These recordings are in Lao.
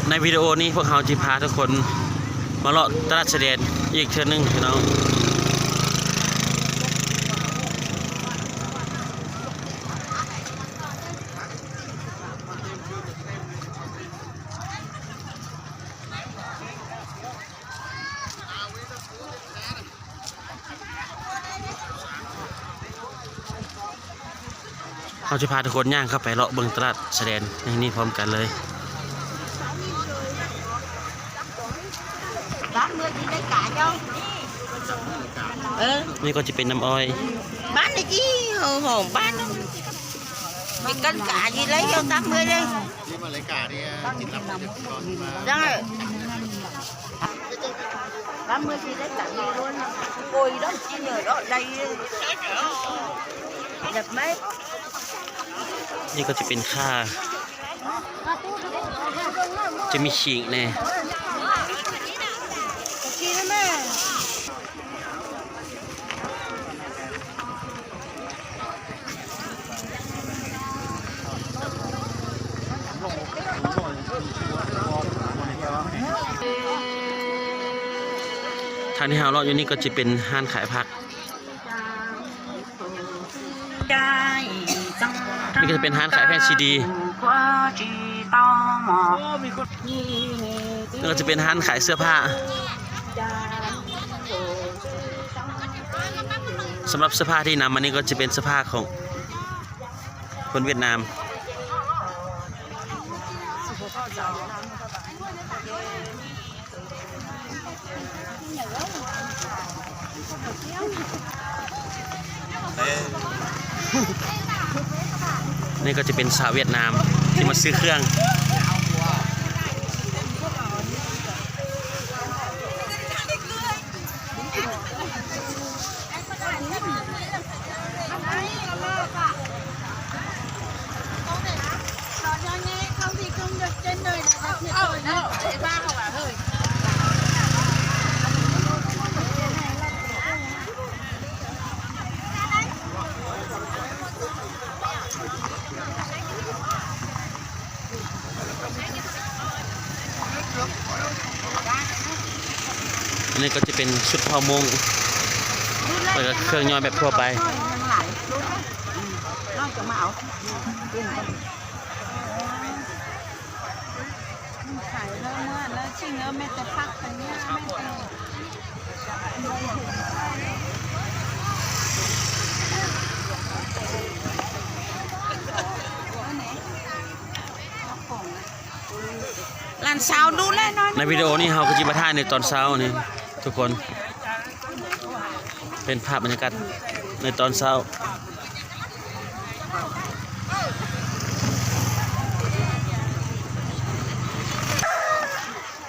ໃນວິດີໂອນີ້ພວກເຮົາຈະພາທຸກຄົນມາເລາະຕະຫຼາດຊາຍແດນອີກເທື່ອໜຶ່ງພີ່ນ້ອງ. ເຮົາຈະພາທຸກຄົນຍ່າງເຂົ້າໄປເລາະເບິ່ງຕະຫຼາດຊາຍແດນໃນນີ້ພ້ອມກັນເລີຍ. ນີ້ກໍຈະເປັນນ້ຳອ້ອຍ. ບ້ານນີ້ ເຮົາຫ້ອງບ້ານ ມີກັນກາຢູ່ແລ້ວ ຕາມເມືອເລີຍ. ນີ້ກໍຈະເປັນຂ່າ ຈະມີຂີງແດ່. ທາງທີ່ເຮົາເລາະຢູ່ນີ້ກໍຈະເປັນຮ້ານຂາຍຜັກ. ນີ້ກໍຈະເປັນຮ້ານຂາຍແຜ່ນຊີດີ. ນີ້ກໍຈະເປັນຮ້ານຂາຍເສື້ອຜ້າ. ສຳລັບເສື້ອຜ້າທີ່ນຳມານີ້ກໍຈະເປັນເສື້ອຜ້າຂອງຄົນຫວຽດນາມ. ນີ້ກໍຈະເປັນຊາວຫວຽດນາມທີ່ມາຊື້ເຄື່ອງ. ອັນນີ້ກໍຈະເປັນຊຸດເຜົ່າມົ້ງ ແລ້ວກໍເຄື່ອງຍ່ອຍແບບທົ່ວໄປ. ຂາຍເລີຍ ເມື່ອເລີຍຊິງເລີຍ ແມ່ນແຕ່ຜັກ ແມ່ນແຕ່ ຫຼານສາວດູແລໜ້ອຍ. ໃນວິດີໂອນີ້ເຮົາກໍຊິມາຖ່າຍໃນຕອນເຊົ້ານີ້ທຸກຄົນ ເປັນພາບບັນຍາກາດໃນຕອນເຊົ້າ.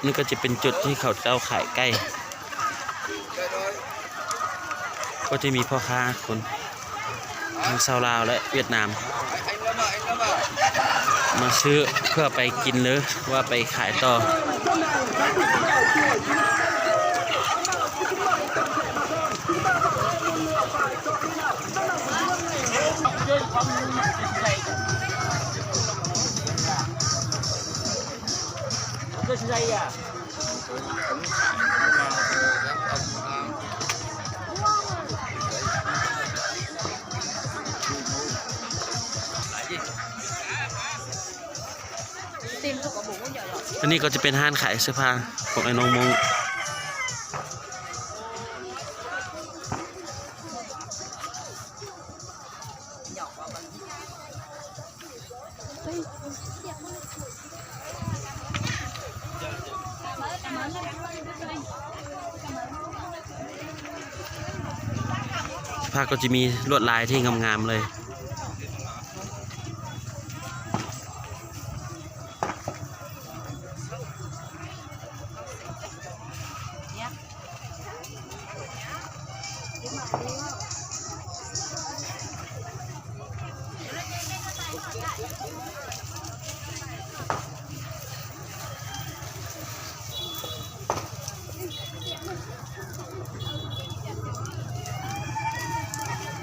ນີ້ກໍຈະເປັນຈຸດທີ່ເຂົາເຈົ້າຂາຍໄກ່. ກໍຈະມີພໍ່ຄ້າຄົນ ທັງຊາວລາວ ແລະ ຫວຽດນາມ ມາຊື້ເພື່ອໄປກິນ ຫຼືວ່າໄປຂາຍຕໍ່. ອັນນີ້ກໍຈະເປັນຮ້ານຂາຍເສື້ອຜ້າຂອງໄອ້ນ້ອງມົ້ງ. ຜ້າກໍຈະມີລວດລາຍທີ່ງາມໆເລີຍ.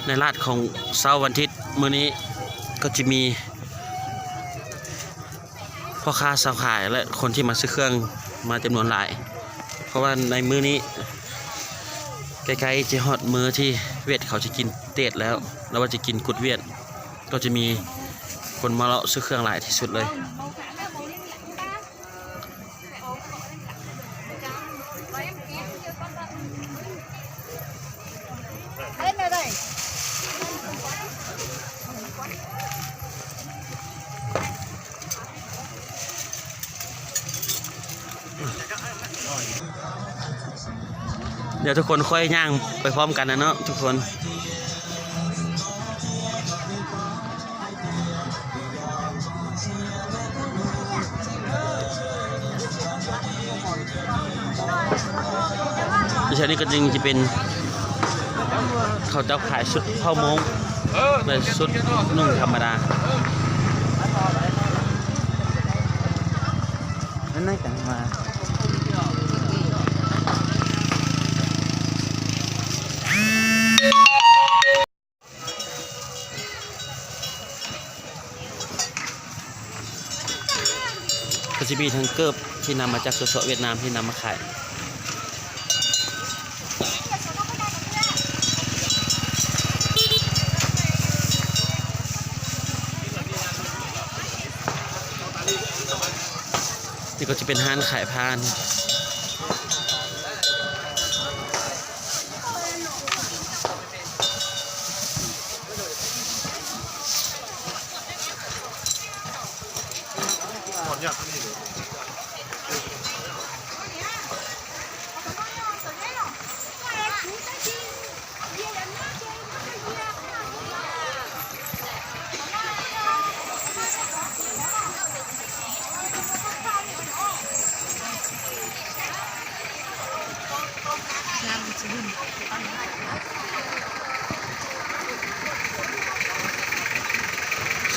ໃນຕະຫຼາດຂອງເຊົ້າວັນທິດມື້ນີ້ກໍຈະມີ ພໍ່ຄ້າຊາວຂາຍ ແລະ ຄົນທີ່ມາຊື້ເຄື່ອງມາຈຳນວນຫຼາຍ ເພາະວ່າໃນມື້ນີ້ໃກ້ໆຈະຮອດມື້ທີ່ຫວຽດເຂົາຈະກິນເຕດແລ້ວ ຫຼືວ່າຈະກິນກຸດຫວຽດ ກໍຈະມີຄົນມາເລາະຊື້ເຄື່ອງຫຼາຍທີ່ສຸດເລີຍ. ດຽວທຸກຄົນຄ່ອຍຍ່າງໄປພ້ອມກັນນະເນາະທຸກຄົນ. ຢູ່ແຖວນີ້ກໍຈຶ່ງຈະເປັນ ເຂົາເຈົ້າຂາຍຊຸດເຜົ່າມົ້ງ ແລະ ຊຸດນຸ່ງທຳມະດາ. ນັ້ນໜ້ອຍຈັງວ່າ ກໍຈະມີທັງເກີບທີ່ນຳມາຈາກສວນສະເຫວດນາມທີ່ນຳມາຂາຍ. ນີ້ກໍຈະເປັນຮ້ານຂາຍຜ້າ.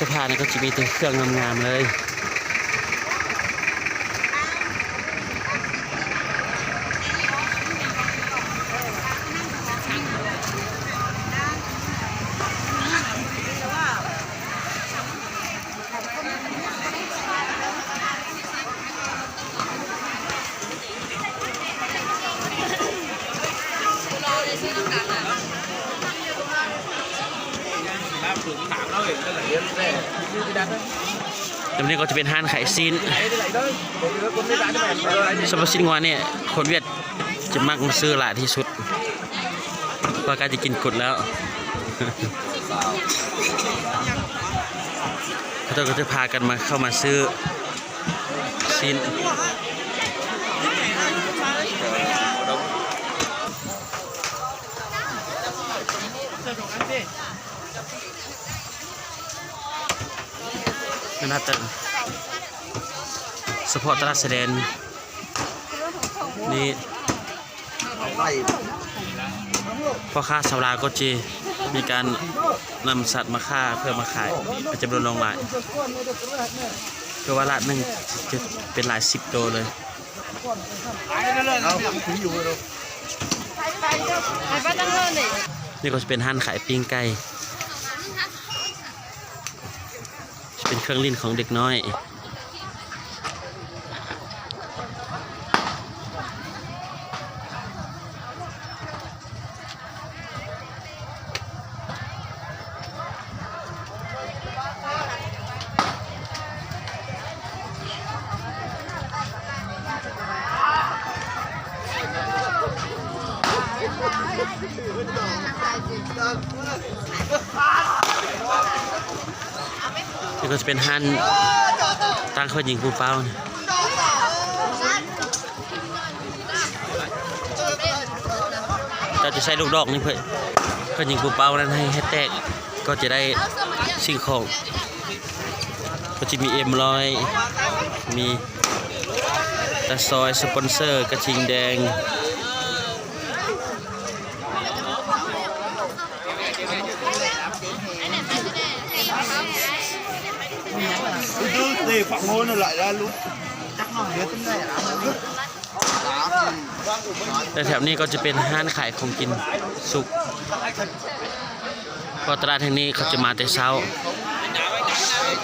ສະພານີ້ກໍຈະມີແຕ່ເຄື່ອງງາມໆເລີຍ. ແຕ່ນີ້ກໍຈະເປັນຮ້ານຂາຍຊີ້ນ ສຳລັບຊີ້ນງົວນີ້ ຄົນຫວຽດ ຈະມັກມາຊື້ຫຼາຍທີ່ສຸດ ເພາະໃກ້ຈະກິນກຸດແລ້ວ ເຂົາເຈົ້າກໍຈະພາກັນມາ ເຂົ້າມາຊື້ຊີ້ນ. ສະເພາະຕະຫຼາດຊາຍແດນນີ້ ພໍ່ຄ້າຊາວລາວກໍຈະມີການນຳສັດມາຂ້າເພື່ອມາຂາຍເປັນຈຳນວນຫຼວງຫຼາຍ ຄືວ່າລາດໜຶ່ງຈະເປັນຫຼາຍສິບໂຕເລີຍ. ນີ້ກໍຈະເປັນຮ້ານຂາຍປີ້ງໄກ່ ຈະເປັນເຄື່ອງຫຼິ້ນຂອງເດັກນ້ອຍ. ນີ້ກໍຈະເປັນຮ້ານຕັ້ງເພື່ອຍິງປູເປົ້າ. ເຈົ້າຈະໃຊ້ລູກດອກນີ້ເພື່ອ ເພື່ອຍິງປູເປົ້ານັ້ນໃຫ້ ໃຫ້ແຕກ ກໍຈະໄດ້ສິ່ງຂອງ ກໍຈະມີເອັມຮ້ອຍ ມີຕາຊອຍ ສະປອນເຊີ ກະທິງແດງ. ແຕ່ແຖວນີ້ກໍຈະເປັນຮ້ານຂາຍຂອງກິນສຸກ ເພາະຕະຫຼາດແຫ່ງນີ້ເຂົາຈະມາແຕ່ເຊົ້າ.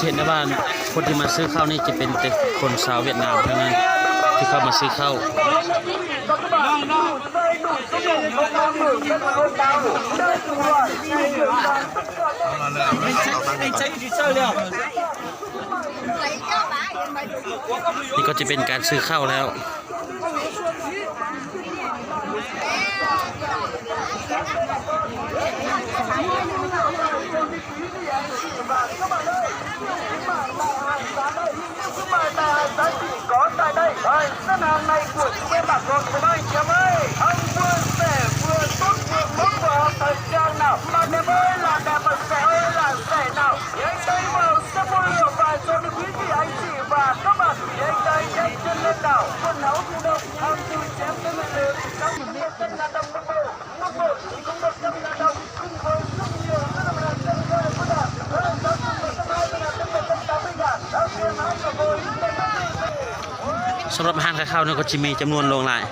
ຈະເຫັນໄດ້ວ່າຄົນທີ່ມາຊື້ເຂົ້ານີ້ຈະເປັນແຕ່ຄົນຊາວຫວຽດນາມເທົ່ານັ້ນທີ່ເຂົ້າມາຊື້ເຂົ້າ. ນີ້ກໍຈະເປັນການຊື້ເຂົ້າແລ້ວ. ສຳລັບຮ້ານຂາຍເຂົ້ານີ້ກໍຈະມີຈຳນວນຫຼວງຫຼາຍ.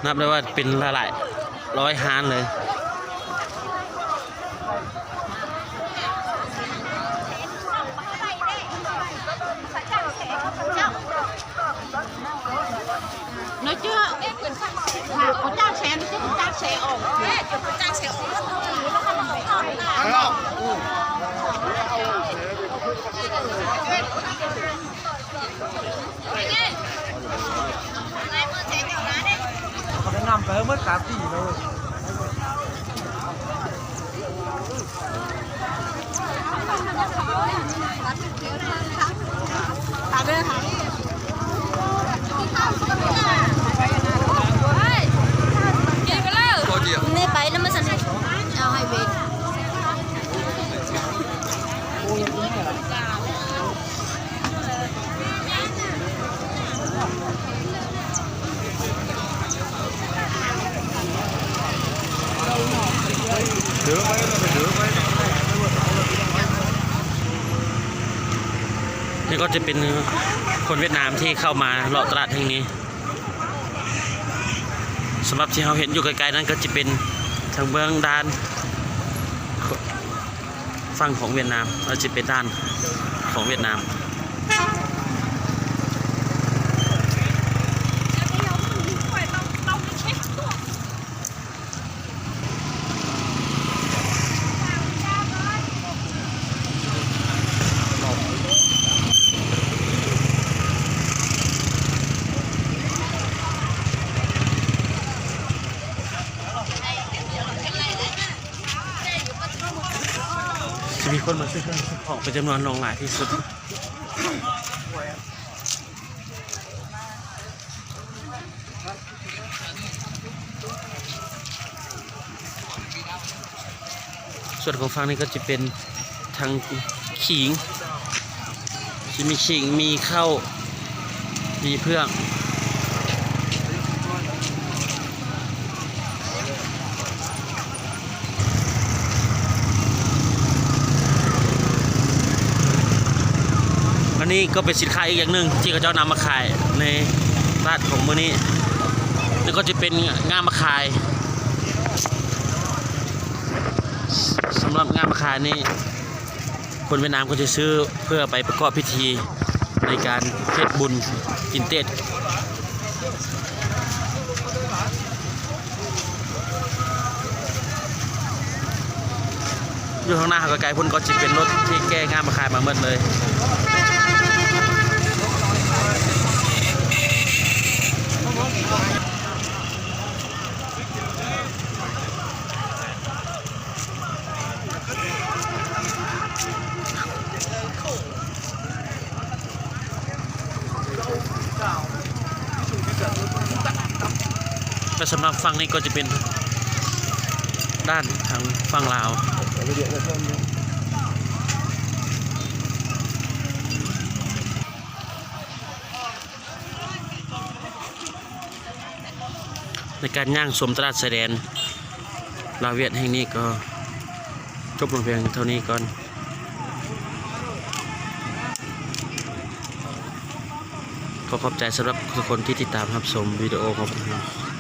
ນັບໄດ້ວ່າເປັນຫຼາຍໆຮ້ອຍຮ້ານເລີຍ. ເຂົາແນະນຳໄປເໝິດສາມສີ່ໂລ. ນີ້ໄປນຳມາຊັ້ນ. ກໍຈະເປັນຄົນຫວຽດນາມທີ່ເຂົ້າມາເລາະຕະຫຼາດແຫ່ງນີ້. ສຳລັບທີ່ເຮົາເຫັນຢູ່ໄກໆນັ້ນ ກໍຈະເປັນທາງເບື້ອງດ້ານຝັ່ງຂອງຫວຽດນາມ ອາດຈະເປັນດ້ານຂອງຫວຽດນາມ. ຈະມີຄົນມາຊື້ເຄື່ອງຊື້ຂອງເປັນຈຳນວນຫຼວງຫຼາຍທີ່ສຸດ. ສ່ວນຂອງຝັ່ງນີ້ກໍຈະເປັນທັງຂີງ ຈະມີຂີງ ມີເຂົ້າ ມີເຜືອກ. ອັນນີ້ກໍເປັນສິນຄ້າອີກຢ່າງໜຶ່ງທີ່ເຂົາເຈົ້ານຳມາຂາຍໃນຕະຫຼາດຂອງມື້ນີ້ ແລ້ວກໍຈະເປັນງ່າໝາກຄາຍ. ສຳລັບງ່າໝາກຄາຍນີ້ ຄົນຫວຽດນາມກໍຈະຊື້ເພື່ອໄປປະກອບພິທີໃນການເຮັດບຸນກິນເຕັດ. ຢູ່ຂ້າງໜ້າເຮົາໄກໆພຸ້ນກໍຈະເປັນລົດທີ່ແກ່ງ່າມາຂາຍມາໝົດເລີຍ. ແລະ ສຳລັບຝັ່ງນີ້ກໍຈະເປັນດ້ານທາງຝັ່ງລາວ. ໃນການຍ່າງຊົມຕະຫຼາດຊາຍແດນລາວຫວຽດແຫ່ງນີ້ກໍຈົບລົງພຽງເທົ່ານີ້ກ່ອນ. ຂໍຂອບໃຈສຳລັບທຸກຄົນທີ່ຕິດຕາມຮັບຊົມວິດີໂອຂອງພວກເຮົາ.